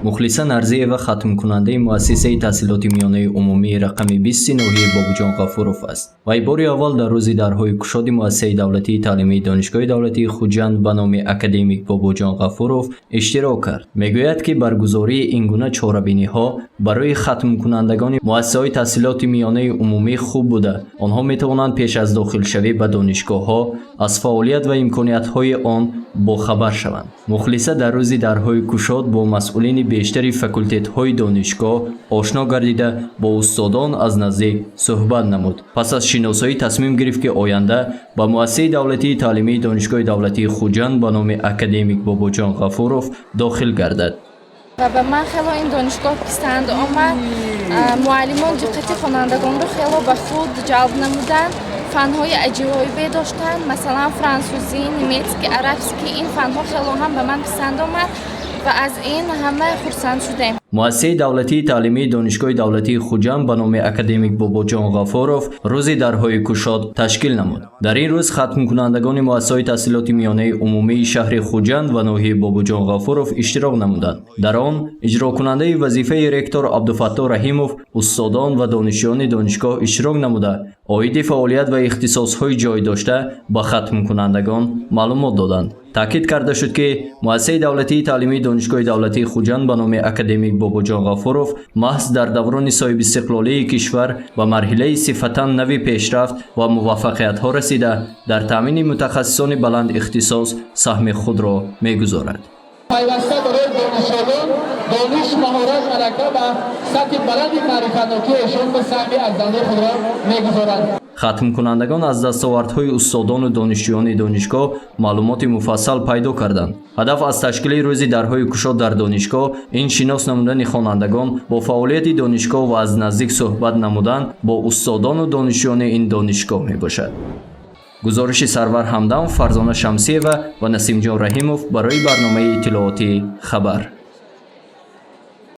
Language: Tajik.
Мухлиса Нарзиева хатмкунандаи муассисаи таҳсилоти миёнаи умумии рақами 20 ноҳияи Бобоҷон Ғафуров аст. Вай бори аввал дар рӯзи дарҳои кушоди муассисаи давлатии таълимии Донишгоҳи давлатии Хуҷанд ба номи академик Бобоҷон Ғафуров иштирок кард. Мегӯяд, ки баргузории ин гуна чорабиниҳо барои хатмкунандагони муассисаҳои таҳсилоти миёнаи умумӣ хуб буда, онҳо метавонанд пеш аз дохилшавӣ ба донишгоҳҳо аз фаъолият ва имкониятҳои он бохабар шаванд. Мухлиса дар рӯзи дарҳои кушод бо масъулини бештари факултетҳои донишгоҳ ошно гардида, бо устодон аз наздик суҳбат намуд. Пас аз шиносоӣ тасмим гирифт, ки оянда ба муассисаи давлатии таълимии Донишгоҳи давлатии Хуҷанд ба номи академик Бобоҷон Ғафуров дохил гардад. Ва ба ман хело ин донишгоҳ писанд омад. Муаллимон диққати хонандагонро хело ба худ ҷалб намуданд, фанҳои аҷоибе доштанд, масалан, франсузӣ, немецкий, арабский. Ин фанҳо хело ҳам ба ман писанд омад ва аз ин ҳама хурсанд шудем. Муассисаи давлатии таълимии Донишгоҳи давлатии Хуҷанд ба номи академик Бобоҷон Ғафуров рӯзи дарҳои кушод ташкил намуд. Дар ин рӯз хатмкунандагони муассисаҳои таҳсилоти миёнаи умумии шаҳри Хуҷанд ва ноҳияи Бобоҷон Ғафуров иштирок намуданд. Дар он иҷрокунандаи вазифаи ректор Абдуфаттоҳ Раҳимов, устодон ва донишҷӯёни донишгоҳ иштирок намуда, оиди фаъолият ва ихтисосҳои ҷой дошта ба хатмкунандагон маълумот доданд. Таъкид карда шуд, ки муассисаи давлатии таълимии Донишгоҳи давлатии Хуҷанд ба номи академик Бобоҷон Ғафуров маҳз дар даврони соҳибистиқлолии кишвар ба марҳилаи сифатан нави пешрафт ва муваффақиятҳо расида, дар таъмини мутахассисони баланд ихтисос саҳми худро мегузорад. Пайваста барои донишҷӯён дониш, маҳорат, малака ва сатҳи баланди маърифатнокии эшон ба саҳми арзандаи худро мегузоранд. Хатмкунандагон аз дастовардҳои устодону донишҷӯёни донишгоҳ маълумоти муфассал пайдо карданд. Ҳадаф аз ташкили рӯзи дарҳои кушод дар донишгоҳ ин шинос намудани хонандагон бо фаъолияти донишгоҳ ва аз наздик суҳбат намудан бо устодону донишҷӯёни ин донишгоҳ мебошад. Гузориши Сарвар Ҳамдам, Фарзона Шамсиева ва Насимҷон Раҳимов барои барномаи иттилоотии «Хабар».